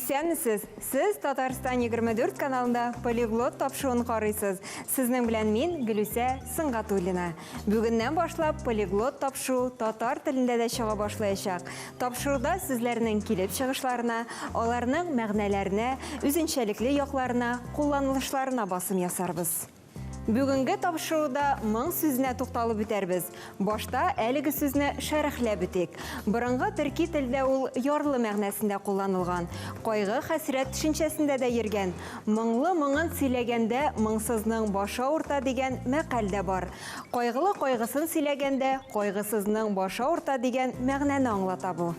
Исәнмесез! Сез Татарстан 24 каналында Полиглот тапшыруын карыйсыз. Сезнең белән мин, Гөлүсә Сөнгатуллина. Бүгеннән башлап Полиглот тапшыру татар телендә дә чыга башлаячак. Тапшыруда сүзләрнең килеп чыгышларына, аларның мәгънәләренә, үзенчәлекле якларына, кулланылышларына басым ясарбыз. Бүгенге тапшыруда моң сүзенә тукталып үтәрбез. Башта әлеге сүзне шәрехләп үтик. Борынгы төрки телдә ул ярлы мәгънәсендә кулланылган. Кайгы-хәсрәт төшенчәсендә дә йөргән. Моңлы моңын сөйләгәндә моңсызның башы авырта дигән мәкаль дә бар. Кайгылы кайгысын сөйләгәндә кайгысызның башы авырта дигән мәгънәне аңлата бу.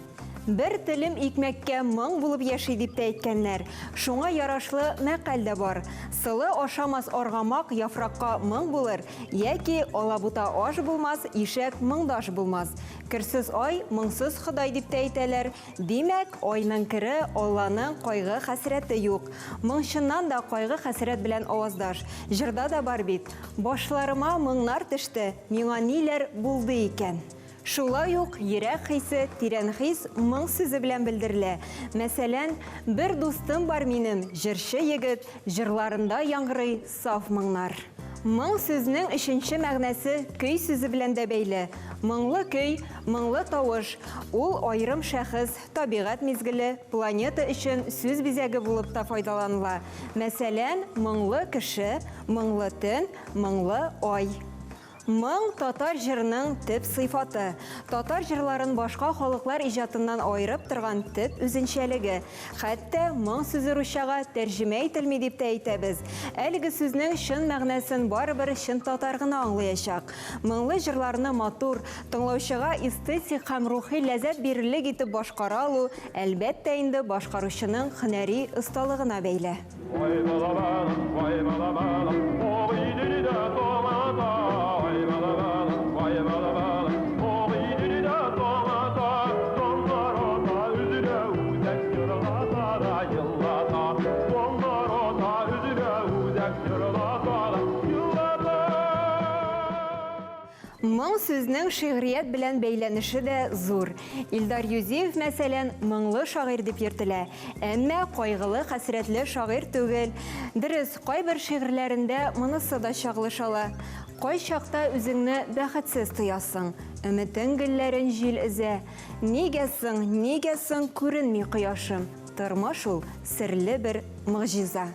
Бер телем икмәккә моң булып яши дип тә әйткәннәр. Шуңа ярашлы мәкаль дә бар. Сылы ашамас аргамак яфракка моң булыр, яки алабута аш булмас, ишәк моңдаш булмас. Керсез ай, моңсыз Ходай дип тә әйтәләр. Димәк, айның кере, Алланың кайгы-хәсрәте юк. Моң чыннан да кайгы-хәсрәт белән аваздаш. Җырда да бар бит. Башларыма моңнар төште, миңа ниләр булды икән? Шулай ук йөрәк хисе, тирән хис моң сүзе белән белдерелә. Мәсәлән, Бер дустым бар минем, җырчы егет, җырларында яңгырый саф моңнар. Моң сүзнең өченче мәгънәсе көй сүзе белән дә бәйле. Моңлы көй, моңлы тавыш. Ул аерым шәхес, табигать мизгеле, планета өчен сүз бизәге булып та файдаланыла. Мәсәлән, моңлы кеше, моңлы төн, моңлы ай. Моң, татар җырының төп сыйфаты. Татар җырларын башка халыклар иҗатыннан аерып торган төп үзенчәлеге. Хәтта моң сүзе русчага тәрҗемә ителми дип тә әйтәбез. Әлеге сүзнең чын мәгънәсен барыбер чын татар гына аңлыячак. Моңлы җырларны матур, тыңлаучыга эстетик һәм рухи ләззәт бирерлек итеп башкара алу, әлбәттә инде, башкаручының һөнәри осталыгына бәйле. Моң сүзнең шигърият белән бәйләнеше дә зур. Илдар Юзиев, мәсәлән, моңлы шагыйрь дип йөртелә. Әмма кайгылы, хәсрәтле шагыйрь түгел. Дөрес, кайбер шигырьләрендә монысы да чагылыш ала. Кайчакта үзеңне бәхетсез тоясың, Өметең гөлләрен җил өзә. Нигә соң, нигә соң күренми кояшым? Тормыш ул, серле бер могҗиза.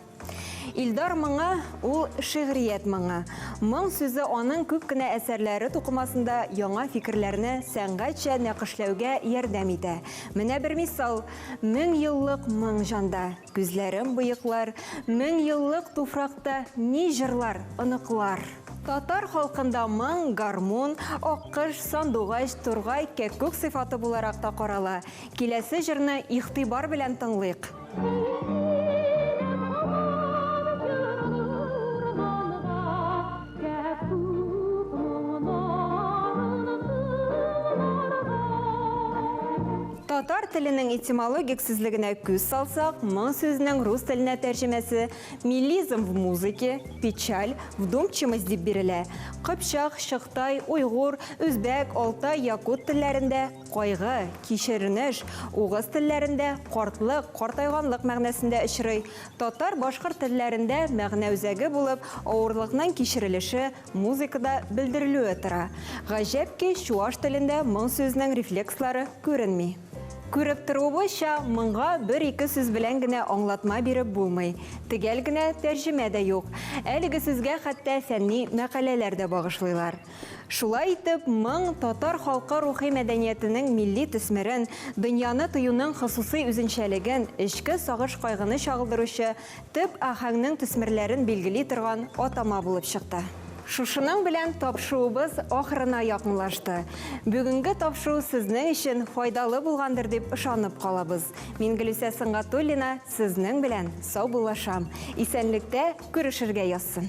Илдар моңы, ул шигърият моңы. Моң сүзе аның күп кенә әсәрләре тукымасында яңа фикерләрне сәнгатьчә нәкышләүгә ярдәм итә. Менә бер мисал, Мең еллык моң җанда, күзләрем боеклар, Мең еллык туфракта ни җырлар оныклар. Татар халкында моң, гармун, аккош, сандугач, тургай, кәккүк сыйфаты буларак та карала. Киләсе җырны игътибар белән тыңлыйк. Татар теленең этимологик сүзлегенә күз салсак, моң сүзенең рус теленә тәрҗемәсе мелизм в музыке, печаль, вдумчивость дип бирелә. Кыпчак, чыгтай, уйгур, үзбәк, алтай, якут телләрендә Кайгы, кичеренеш, угыз телләрендә картлык, картайганлык мәгънәсендә очрый. Татар, башкорт телләрендә мәгънә үзәге булып, авырлыкның кичерелеше, музыкада белдерелүе тора. Гаҗәп ки, чуаш телендә моң сүзенең рефлекслары күренми. Күреп торуыбызча, моңга бер-ике сүз белән генә аңлатма биреп булмый. Төгәл генә тәрҗемә дә юк. Әлеге сүзгә хәтта фәнни мәкаләләр дә багышлыйлар. Шулай итеп, моң, татар халкы рухи мәдәниятенең милли төсмерен, дөньяны тоюның хосусый үзенчәлеген, эчке сагыш-кайгыны чагылдыручы төп аһәңнең төсмерләрен билгели торган атама булып чыкты. Шушының белән тапшыруыбыз ахырына якынлашты. Бүгенге тапшыру сезнең өчен файдалы булгандыр дип ышанып калабыз. Мин Гөлүсә Сөнгатуллина сезнең белән саубуллашам. Исәнлектә күрешергә язсын!